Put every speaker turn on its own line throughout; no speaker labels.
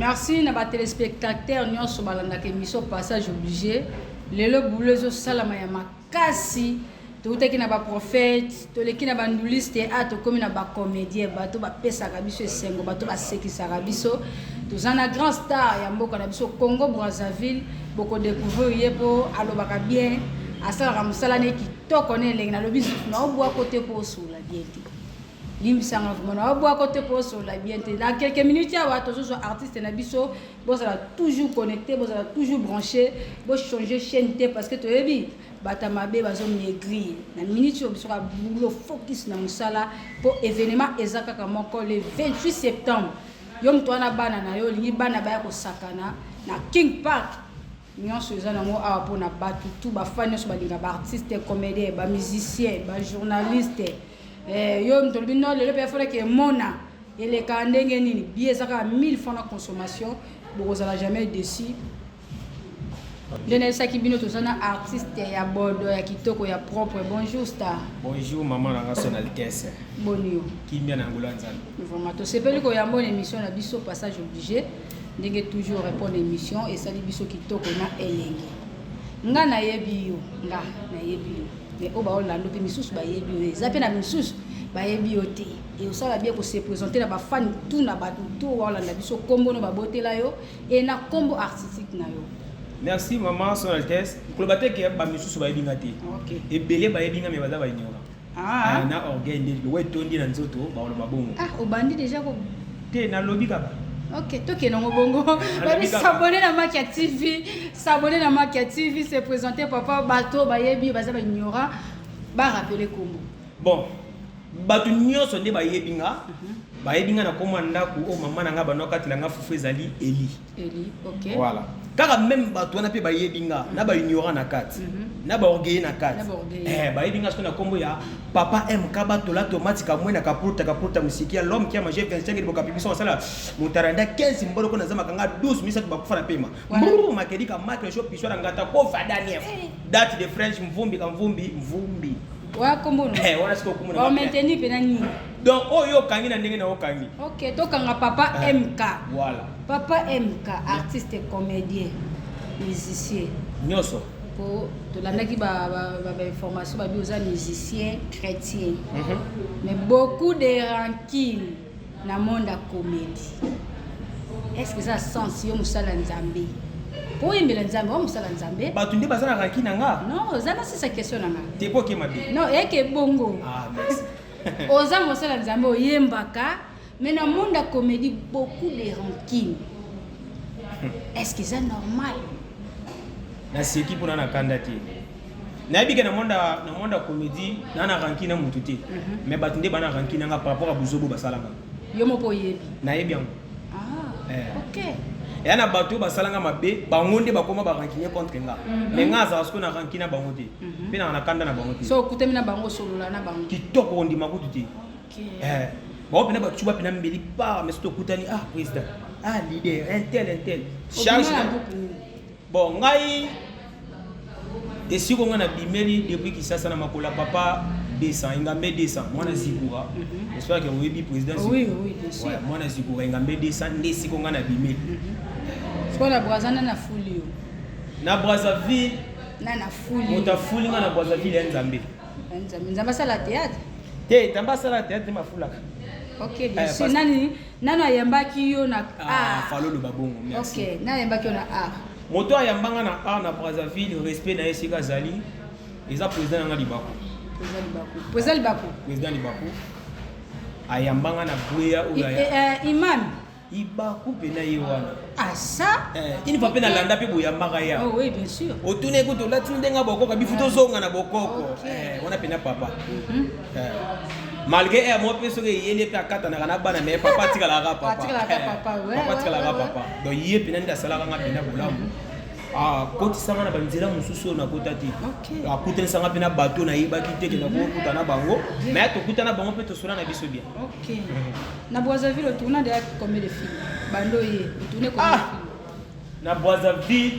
Merci na ba téléspectateurs nyonso balandaka émission Passage obligé. Lelo boulot ezosalama ya makasi. Toutaki na ba prophète, toleki na ba nduliste, a tokomi na ba comédien, bato bapesaka biso esengo, bato basekisaka biso. Toza na grand star ya mboka na biso Congo Brazzaville, boko découvrir ye po alobaka bien, asalaka mosala ne kitoko na elengi. Nalobi susu na obwako te po osola bien te. Limbisanga vraiment, na obwako te po osola bien te. Na quelques minutes awa tozozwa artiste na biso, bozala toujours connecté, bozala toujours branché, bo changer chaîne te parce que toyebi bato ya mabe bazo maigrir. Na minute oyo biso ka boulot focus na mosala po événement eza kaka moko le 28 septembre. Yo moto wana bana na yo olingi bana baya kosakana na King Park, nyonso eza nango awa mpona bato tu, bafani nyonso balinga baartiste comédien, bamusicien, bajournaliste. Yo moto olobi no lelo mpe afolaki emona eleka ndenge nini, billet eza kaka 1000 francs na consommation, bokozala jamais déçu. Nde nayebisaki bino toza na artiste ya bodo ya kitoko ya propre. Bonjour star.
Bonjour maman nanga, son altesse.
Boni yo?
Kimia na ngolo ya Nzambe.
Vraiment tosepeli koyamba na émission na biso Passage obligé. Ndenge toujours répondre émission esali biso kitoko na elengi. Nga nayebi yo, nga nayebi yo, mais oyo baolanda mpe misusu bayebi yo, eza mpe na misusu bayebi yo te. E osala bien kose présenter na bafani tu, na bato tu oyo baolanda biso, nkombo no babotela yo e na nkombo artistique na yo.
Merci maman, son altesse. Koloba te ke bamisusu bayebi nga te. Ebele bayebi nga, mais baza baignorant. Na orgueil nde lokola etondi na nzoto, bakoloba bongo.
Ah, obandi déjà ko
Te, nalobi kaka.
Ok, tokende yango bongo. Babi s'abonner na Makia TV, s'abonner na Makia TV. Se présenter papa, bato bayebi, baza baignorant, barappeler kombo.
Bon, bato nyonso nde bayebi nga, bayebi nga na kombo ya ndako oyo mama na nga bando akatela nga fufu, ezali Eli.
Eli, ok.
Voilà, kaka même bato wana mpe bayebi nga na baignorant na kati, na baorgueil na kati.
Na baorgueil.
Bayebi nga soki na nkombo ya papa MK Batola Tomati Kamwena Kapurta Kapurta Musikia, l'homme qui a mangé 25 liboka pibiso asala motaranda 15 mboloko na zama kanga 12 misato bakufa na pema.
Voilà.
Mburu makedi ka makle sho piswa na ngata kofa Daniel date de French mvumbi ka mvumbi mvumbi.
Oya kombo no.
Wana sikoyo kombo na nga.
Bamaintenir mpe na nini?
Donc oyo okangi na ndenge na okangi.
Ok, tokanga papa MK.
Voilà.
Papa MK, artiste comédien, musicien.
Nyonso.
Po tolandaki bainformation, babi oza musicien chrétien, mais beaucoup de rancune na monde ya comédie. Est ce que eza sens yo mosala Nzambe po oyembela Nzambe wa mosala Nzambe?
Bato nde baza na rancune na nga.
Non, oza na sisa question na nga.
Te, po oke mabe.
Non, eke bongo.
Ah, merci.
Oza mosala Nzambe, oyembaka, mais na monde ya comédie beaucoup de rancune. Est ce que eza normal?
Naseki mpona na kanda te. Nayebi ke na monde ya comédie na rancune na motu te, mais bato nde bana rancune na nga par rapport à buzobo basalanga.
Yo moko oyebi?
Nayebi yango.
Ah. Ok.
Eya na bato oyo basalanga mabe, bango nde bakoma barancunier contre nga, mais nga azala sikoyo na rancune na bango te, mpe nanga na kanda na bango te.
So okutami na bango, osolola na bango?
Kitoko, kondima kutu te. Bango mpena bacuba mpena mbeli par, mais soki tokutani, ah président, ah leader, un tel, un tel, charge.
Obima na groupe nini?
Bon, ngai esiko ngai nabimeli depuis Kisasa na makolo ya papa 200 Engambe 200, mwana Zikura. J'espère que oyebi président.
Oui, bien sûr.
Ouais, mwana Zikura Engambe 200 nde esiko ngai nabimeli.
Sikoyo na Braza na fuli yo?
Na Brazzaville.
Na fuli.
Moto afuli ngai na Brazzaville ya Nzambe.
Nzambe, Nzambe asala théâtre?
Te, Nzambe asala théâtre te, mafulaka.
Ok, bien sûr. Nani nano ayambaki yo na
Ah,
art?
Falo loba bongo, merci.
Ok, nani ayambaki yo na art?
Moto ayambanga na art na Brazzaville, respect na ye esika azali, eza président nanga Libaku.
Président Libaku, président Libaku.
Président Libaku ayambanga na bweya oyo.
Imam.
Ibaku mpena ye wana.
Asa.
Une fois mpe nalanda mpe boyambaka ya.
Oh, oui, bien sûr.
Otuna ekuti olati ndenge bokoko, bifu tozonga na bokoko. Wana mpena papa. Malgré air moko mpe soki eyeli mpe akatanaka na bana, mais papa atikalaka papa.
Atikalaka papa, ouais.
Papa atikalaka papa. Donc ye mpena nde asalaka nga mpena bolamu, akotisanga na banzela mosusu oyo nakota te. Akutanisanga mpe na bato nayebaki te ke nakokuta na bango, mais tokuta na bango mpe tosola na biso bien.
Ok, na Brazzaville otourna déjà combien de films? Bando ye otourne combien de films?
Na Brazzaville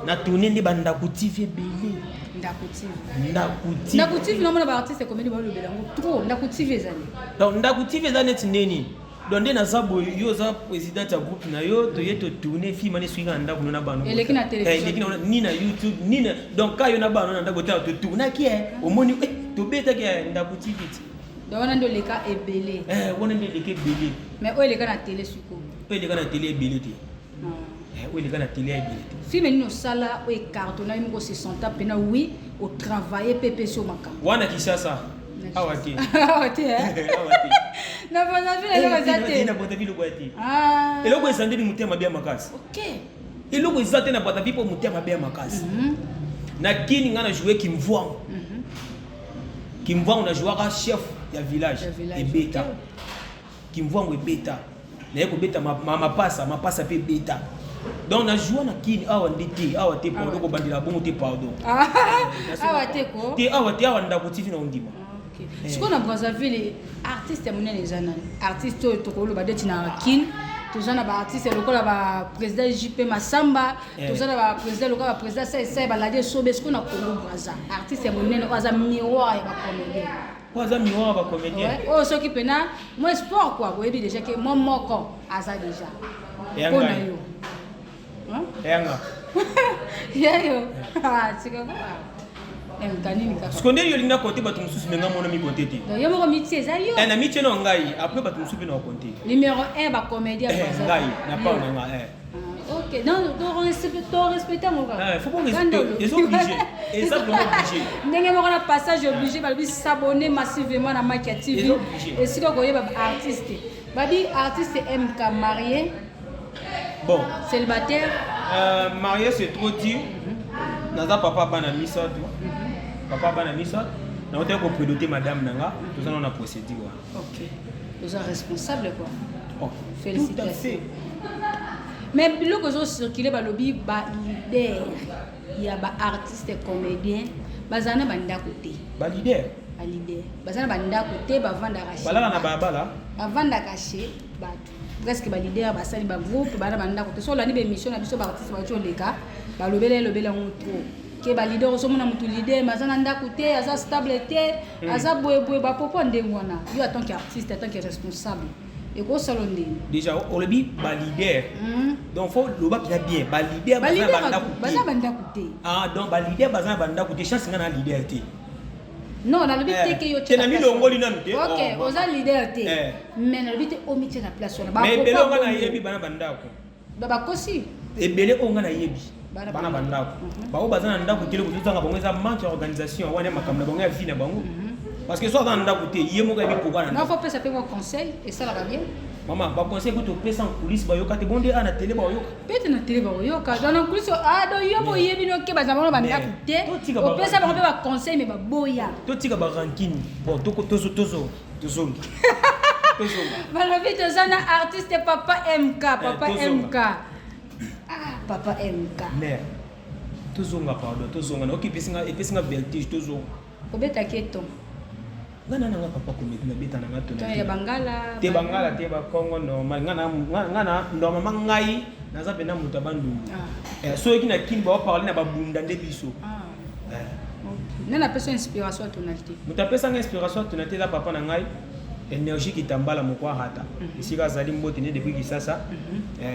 na tourne nde bandako TV ebele.
Ndako TV.
Ndako TV.
Ndako TV, namona baartiste comédie balobela yango trop. Ndako TV ezali?
Donc Ndako TV eza neti ndeni. Donc nde naza boye, yo oza présidente ya groupe na yo, toye totourne film wana, esuki kaka na ndako no na bana.
Eleki na télévision.
Eleki na ni na YouTube ni na, donc ka yo na bana na ndako tala totournaki, omoni tobetaki Ndako TV ti.
Donc wana nde oleka ebele.
Wana nde eleki ebele.
Mais oyo eleka na télé sikoyo?
Oyo eleka na télé ebele te. Oyo eleka na télé ebele te.
Film nini osala oyo ecartonna, yo moko se senta mpena oui, otravaille mpe epesi yo makambo?
Wana Kinshasa, awa te.
Awa te?
Awa te.
Na Brazzaville eloko eza te?
Na Brazzaville eloko ya te. Eloko eza ndeni motema mabe ya makasi. Eloko eza te na Brazzaville mpo motema mabe ya makasi. Na Kini nga na joue Kimvwangu. Kimvwangu, na jouaka chef ya village. Ebeta Kimvwangu, ebeta, naye kobeta mapasa, mapasa mpe ebeta. Donc na joua na Kini, awa nde te, awa te, pardon, kobandela bongo te, pardon.
Awa te ko.
Te, awa te, awa Ndako TV na ondima.
Sikoyo na Brazzaville, artiste ya monene eza nani? Artiste oyo tokoloba ndeti na Kine toza na baartiste lokola baprésident JP Masamba, toza na baprésident lokola baprésident Saisai, baladi esobe. Sikoyo na Congo Braza, artiste ya monene oyo aza miroir ya bacomédien?
Oyo aza miroir ya bacomédien?
Oyo soki mpena mwa sport quoi, boyebi déjà ke mwa moko aza déjà mpo na yo.
Eyanga.
Yayo tikako MK nini kaka?
Siko nde yo olingi nakote bato mosusu, me nga mona mikote te.
Donc yo moko mitie eza yo?
Na mitie na ngai, après bato mosusu mpe na bakonte.
Numéro 1 bacomédien?
Ngai na part na nga.
Ok, non, to respecte yango kaka.
Faut pas respecter, eza obligé, eza vraiment obligé.
Ndenge moko na passage obligé, balobi s'abonner massivement na Makia TV, esika koyeba baartiste. Babi artiste MK, marié?
Bon.
Célibataire?
Marié, c'est trop dire. Naza papa bana misato, papa bana misato. Naotaki koprédote madame na nga, toza nano na procédure wana.
Ok, oza responsable quoi.
Oh,
Félicitations. Mais biloko ezocircule, balobi baleader ya baartiste comédien bazala na bandako te.
Baleader?
Baleader baza na bandako te, bavandaka.
Balala na balabala.
Bavandaka chez bato. Presque baleader basali bagroupe, bana bandako te. So olandi baémission na biso, baartiste bauti oleka, balobela elobela yango trop ke baleader, ozomona motu leader mais aza na ndako te, aza stable te, aza boyeboye, bapopo ndenge wana. Yo en tant que artiste, en tant que responsable, ekosala ndenge?
Déjà olobi baleader, donc faut loba mpenza bien, baleader baza na bandako?
Baza bandako te.
Ah, donc baleader baza na bandako te. Chance nga na leader te.
Non, nalobi te ke yo.
Te, na milongoli nanu te.
Ok, oza leader te, mais nalobi te omitie na place wana.
Mais ebele oyo nga nayebi bana bandako.
Bakosi.
Ebele oyo nga nayebi bana bandako, bango baza na ndako te. Eloko tozanga bango eza manque ya organisation wana ya makambo na bango ya vie na bango, parce que so aza na ndako te, ye moko ayebi pourquoi na
ndako. Faut pesa mpe mwa conseil, esalaka bien.
Mama, baconseil kutu opesa en coulisse bayoka te. Bonde a na télé bayoka?
Pete na télé bakoyoka, donc na coulisse ado yo boyebi noke baza bango na bandako te, opesa bango mpe baconseil mais baboya.
Totika barancune. Bon, tozongi.
Balobi toza na artiste papa MK, papa MK, ah, papa MK.
Mare, tozonga, pardon, tozonga. Naoki epesinga vertige, tozonga.
Obetaki eton?
Nga na nanga papa comédie, nabeta nanga.
To ya bangala?
Te, bangala te, bakongo normal. Nga na normalement ngai naza mpena moto ya Bandundu. Soki na Kini baoparle na babunda nde biso.
Nani apesa inspiration ya tonalité?
Moto apesanga inspiration ya tonalité eza papa na ngai, Énergie Kitambala moko arata esika azali, mbote nde depuis Kisasa.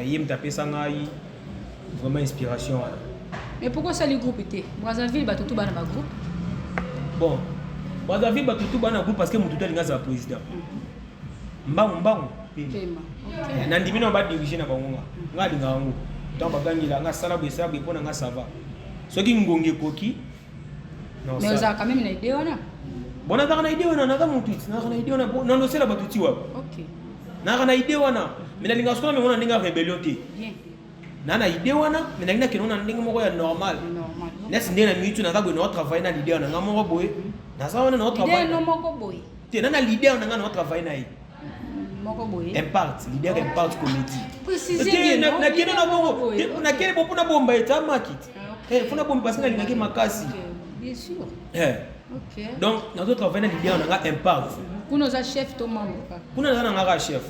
Ye moto apesa ngai vraiment inspiration wana.
Mais pourquoi osali groupe te? Brazzaville bato tu bana bagroupe.
Bon, Brazzaville bato tu bana groupe parce que motu to alingi azala président. Mbangu mbangu
pema.
Na ndimi na badirige na bango, nga alingaka yango. Ntango bagangela nga sala boye, sala boye, mpo na nga ça va. Soki ngongi ekoki.
Mais ozalaka même na idée wana?
Bon, nazalaka na idée wana, naza motu, nazalaka na idée wana, nandosela bato ti wapi. Nazalaka na idée wana, mais nalingaka soki namemona ndenge ya rébellion te. Na idée wana, mais nalingi nakende na ndenge moko ya normal, neti ndenge na mitu naza boye, nao travaille na leader na nga moko boye, naza wana nao
travaille moko boye.
Te, na leader na nga nao travaille na ye.
Moko boye.
Impact leader, Impact Comédie. Nakende na bongo, nakende bo mpona bomba eta maki te, mpona bomba parce que nalingaki makasi.
Bien sûr.
Donc nazo travaille na leader na nga Impact.
Kuna oza chef to membre kaka?
Kuna naza na nga kaka chef,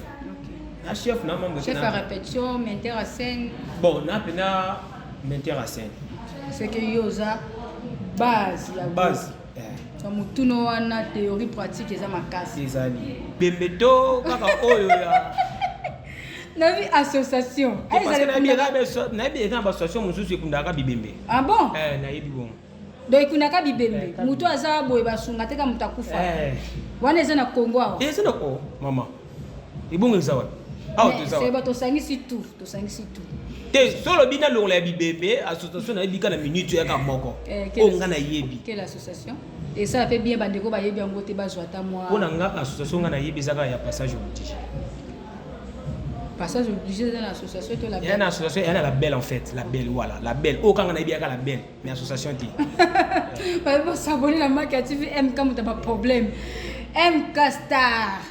na chef na membre.
Chef à répétition, metteur à scène?
Bon, na mpena metteur à scène.
C'est que yo oza base ya
base.
Motuno wana, théorie pratique eza makasi.
Ezali bembe to kaka oyo ya
Nayebi association.
Nayebi eza na baassociation mosusu ekundaka bibembe.
Ah bon?
Nayebi bongo.
Donc ekundaka bibembe, moto aza boye, basunga te ka moto akufa. Wana eza na Congo awa?
Eza na o mama, ebongo eza wapi awa? Toza
wapi? Tosangisi tout, tosangisi tout.
Te, so olobi nalongola ya bibembe, association nayebi ka na minute oyaka moko oyo nga nayebi.
Quelle association esala mpe bien? Bandeko bayebi yango te, bazwa ata mwa.
Mpo na nga, association nga nayebi eza kaka ya Passage Obligé.
Passage Obligé eza na association to
la? Ya na association, ya na label en fait, label, voilà, label oyo kanga nayebi, yaka label, mais association te.
Bayebi bosaboni na Maki ya TV. MK, moto ya baproblème, MK Star,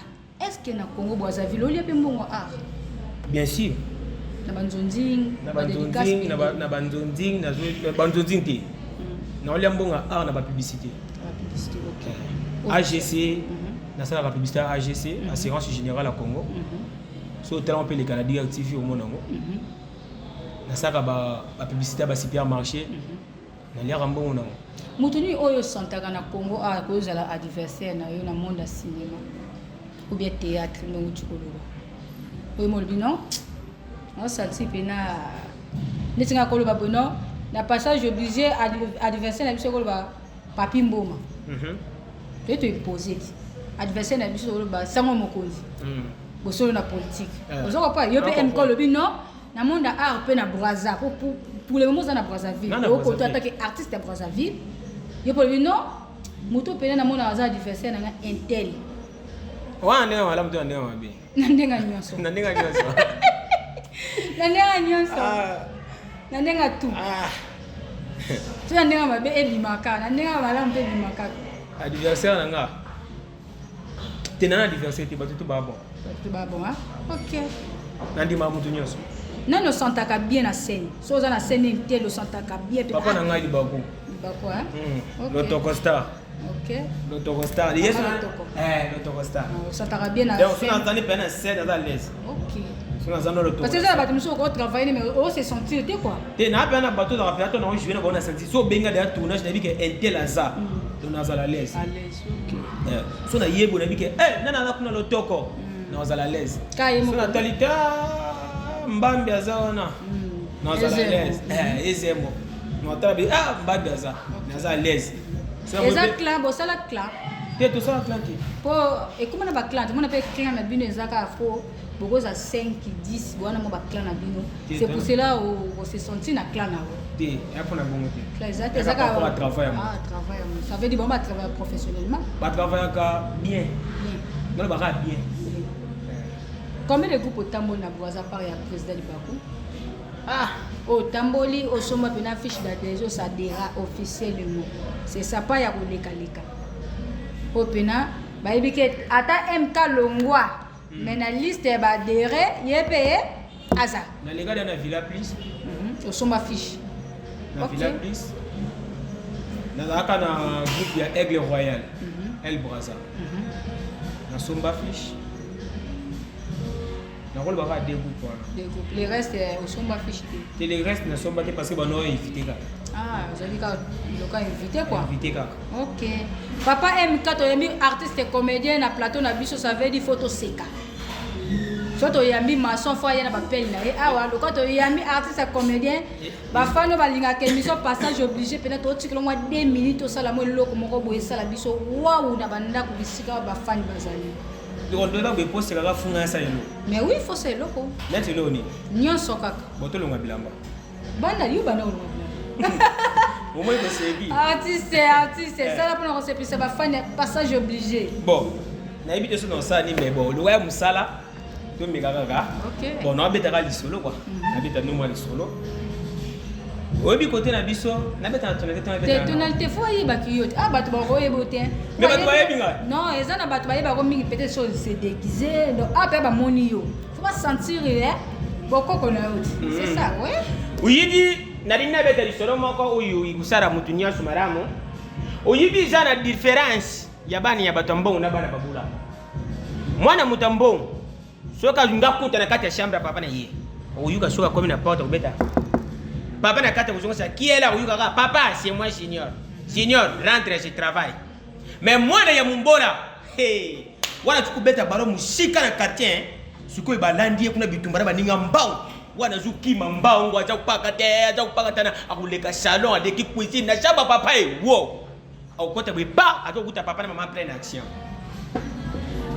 est ce que na Congo Brazzaville olia mpe mbongo art?
Bien sûr.
Na banzonzing?
Na banzonzing, na banzonzing, banzonzing te. Naolia mbongo ya art na bapublicité. AGC, nasalaka publicité ya AGC, Assurance Générale ya Congo. So otalanga mpe eleka na Direct TV, omona yango. Nasalaka bapublicité ya basupermarché, naliaka mbongo nango.
Moto nini oyo osantaka na Congo awa kozala adversaire na yo na monde ya cinéma ou bien théâtre, ndongo ti koloba oyo molobi non, naosanti mpena neti nga koloba boye non, na Passage Obligé adversaire na biso koloba Papi Mboma, toye toimpose ti adversaire na biso koloba Sango Mokonzi, bosolo na politique. Oza kopa yo mpe MK olobi non, na monde ya art mpe na Braza, pour le moment oza na Brazzaville, okoto atake artiste ya Brazzaville, yo mpe olobi non, moto pene namona aza adversaire na nga intel.
Wana ndenge malamu to na ndenge mabe?
Na ndenge nyonso.
Na ndenge nyonso.
Na ndenge nyonso, na ndenge tu to na ndenge mabe ebimaka, na ndenge malamu mpe ebimaka.
Adversaire na nga te, na adversaire te, bato to baa bon.
Bato to baa bon. Ok.
Nandima moto nyonso.
Nani osantaka bien na scène? So oza na scène intel, osantaka bien?
Papa na ngai Libaku.
Libaku?
Lotoko Star. Lotoko Star. Lotoko Star.
Osantaka bien na
scène? So nazali mpe na scène, aza l'aise. So naza na lotoko.
Parce que eza na bato mosusu okotravaille mais ose sentir te quoi.
Te, na mpe na bato ozalaka mpe ata na ojoue na bango na sentir. So obenga deya tournage, nayebi ke intel aza, donc nazala à l'aise. So nayebi, nayebi ke nani aza kuna, lotoko, nazala à l'aise. So natali te, Mbambi aza wana, nazala à l'aise. Ezemo natala bi, ah, Mbambi aza, naza à l'aise.
Eza clan, bosala clan?
Te, tosala clan te.
Po ekóma na baclan, tomona mpe clan na bino eza kaka fo bokoza 5 10 wana mo baclan na bino, c'est pour cela ose sentir na clan na yo.
Te, eya mpona bongo te.
Clan eza te, eza
kaka travail.
Ah, travail, ça veut dire bango batravaille professionnellement.
Batravaillaka bien. Nalobaka bien.
Combien de groupe otamboli na Braza part ya président Libaku?
Ah.
Otamboli, osomba mpena fiche d'adhésion, osadhéra officiellement, c'est ça, pas ya kolekaleka, oyo mpena bayebi ke ata MK longwa, mais na liste ya baadhéré ye mpe ye aza.
Nalega da na Villa Plus.
Osomba fiche?
Na Villa Plus, nazalaka na groupe ya Aigle Royal El Braza, nasomba fiche. Nakolobaka deux groupes wana.
Deux groupes, le reste osomba fiche te?
Te, le reste nasomba te parce que bano invité kaka.
Ah, ozali kaka loka invité quoi.
Invité kaka.
Ok, papa MK, toyambi artiste comédien na plateau na biso, ça veut dire faut toseka. So toyambi maçon, fo aya na bapele na ye awa. Loka toyambi artiste comédien, bafani oyo balingaka émission Passage Obligé, mpena totikela mwa 2 minutes, tosala mwa eloko moko boye esala biso wawu na bandako bisika bafani bazali.
Ndoka boye posekaka funga ya sala eloko.
Mais oui, faut sa eloko.
Neti eloko nini?
Nyonso kaka.
Bo tolonga bilamba.
Banda yo, banda olonga bilamba.
Omoi koseki.
Artiste, artiste, sala mpona kosepelisa bafani ya Passage Obligé.
Bon, nayebi te so na osala nini, mais bon, lokola ya mosala, tomeka kaka. Bon, nabetaka lisolo kua, nabeta no mwa lisolo. Oyebi kote na biso, nabeta na tonalité to?
Te, tonalité, fo oyebaki yo te. Ah, bato bakoyeba yo te.
Mais bato bayebi ngai.
Non, eza na bato bayebako mingi, peut-être so se déguisé. Donc ah, mpe bamoni yo, fo basentir bokoko na yo te, c'est ça, ouais.
Oyibi, nalingi nabeta lisolo moko oyo ekosala motu nyonso malamu. Oyibi, eza na différence ya bana ya bato ya mbongo na bana babula. Mwana moto ya mbongo, soki alingi akuta na kati ya chambre ya papa na ye, okoyuka soki akomi na porte, akobeta papa na kati, akozongisa kiela, akoyuka kaka: "Papa, c'est moi Junior. Junior, rentre, je travaille." Mais mwana ya mumbola, hey, wana tukubeta balo musika na quartier, sikoyo balandi ye kuna bitumba na baninga mbangu. Wana azokima mbangu, aza kopaka te, aza kopaka tana, akoleka salon, aleki cuisine na chambre papa ye wo. Akokota boye pa, azokuta papa na mama pleine action.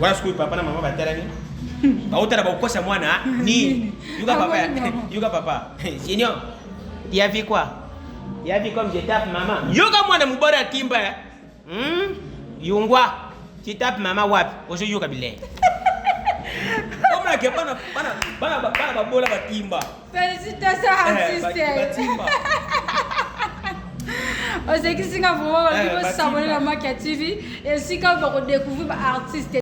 Wana sikoyo papa na mama batalani. Baotala bakokosa mwana nini? Yoka papa, yoka papa. Seigneur, tu as vu quoi? Tu as vu comme je tape maman? Yoka mwana mubora atimba. Yungwa, tu tapes maman wapi? Ozo yoka bilei. Omona ke bana bana bana bana babola batimba.
Félicitations artiste.
Batimba.
Osekisi nga vraiment, balobi bosabone na Makia TV esika bakodécouvrir baartiste.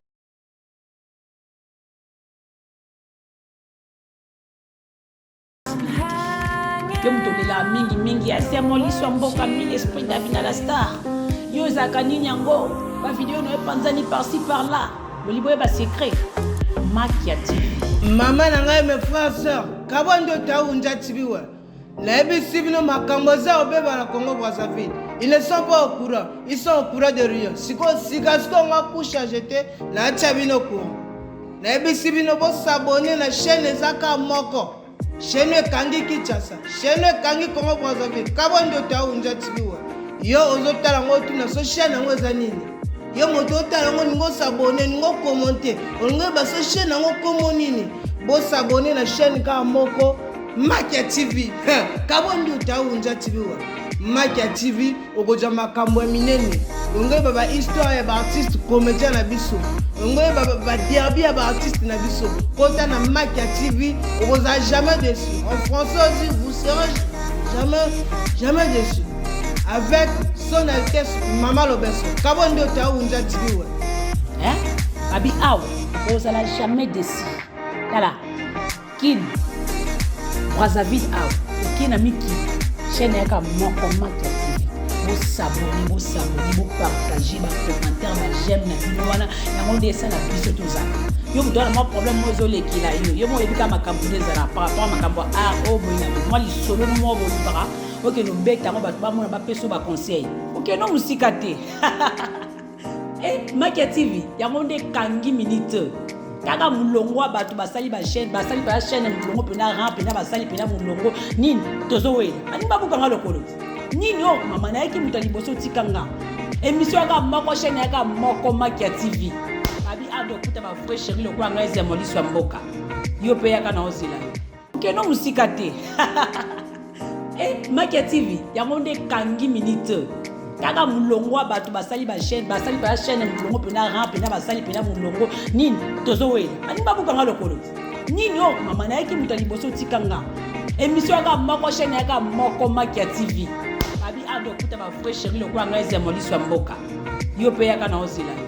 Yo moto olelaka mingi mingi ya semo liso ya mboka mingi esprit Davina la star. Yo ezalaka nini yango? Ba video na yo epanzani par-ci par-là. Bolingi boyeba secret? Makia TV.
Mama na ngai, mes frères, sœurs, kabwa ndoto aunja tibiwe. Nayebisi bino makambo eza kobeba na Congo Brazzaville. Ils ne sont pas au courant, ils sont au courant de rien. Sikoyo sika sikoyo nga couche à jeter, natia bino courant. Nayebisi bino bosabone na chaîne eza kaka moko. Chaîne ekangi Kinshasa, chaîne ekangi Congo Brazzaville. Kabwa ndoto aunja tibiwe. Yo ozotala ngo otuna so chaîne yango eza nini? Yo moto otala yango olingi osabone, olingi okommente, olingi oyeba so chaîne yango kombo nini? Bosabone na chaîne kaka moko Makia TV. Kabwa ndoto aunja TV wa. Makia TV okozwa makambo ya minene. Olingi oyeba ba histoire ya ba artiste comédien na biso. Olingi oyeba ba derby ya ba artiste na biso. Kota na Makia TV okozala jamais déçu. En français aussi vous serez jamais jamais déçu. Avec son altesse Mama Lobeso. Kabwa ndoto aunja TV wa.
Hein? Abi awa ozala jamais déçu. Tala Kin Brazzaville awa oke na mikili chaîne yaka moko Makia TV. Bosabone, bosabone, bopartage ba commentaire, ba j'aime na bino wana yango nde esala biso tozala. Yo moto wana mwa problème moko ezolekela yo, yo moko oyebi kaka makambo nde ezala par rapport makambo ya art oyo boye na boye, mwa lisolo no moko bolukaka okende obeta yango bato bamona bapesa yo ba conseil, okende mosika te. Eh, Makia TV yango nde ekangi minute kaka molongo ya bato basali ba chaîne, basali ba chaîne molongo mpena rang mpena basali mpena molongo nini tozowela baningi babukanga lokolo nini oyo mama nayaki moto ya liboso otika nga émission yaka moko chaîne yaka moko Makia TV. Babi ado okuta ba vrai chéri lokola ngai ezemo liso ya mboka yo mpe yaka na ozela yo okende mosika te. Eh, Makia TV yango nde ekangi minute kaka molongo ya bato basali ba chaîne, basali ba chaîne molongo mpena rang mpena basali mpena molongo nini tozowela baningi babukanga lokolo nini oyo mama nayaki moto ya liboso otika nga émission yaka moko chaîne yaka moko Makia TV. Babi ado okuta ba vrai chéri lokola ngai ezemo liso ya mboka yo mpe yaka na ozela yo.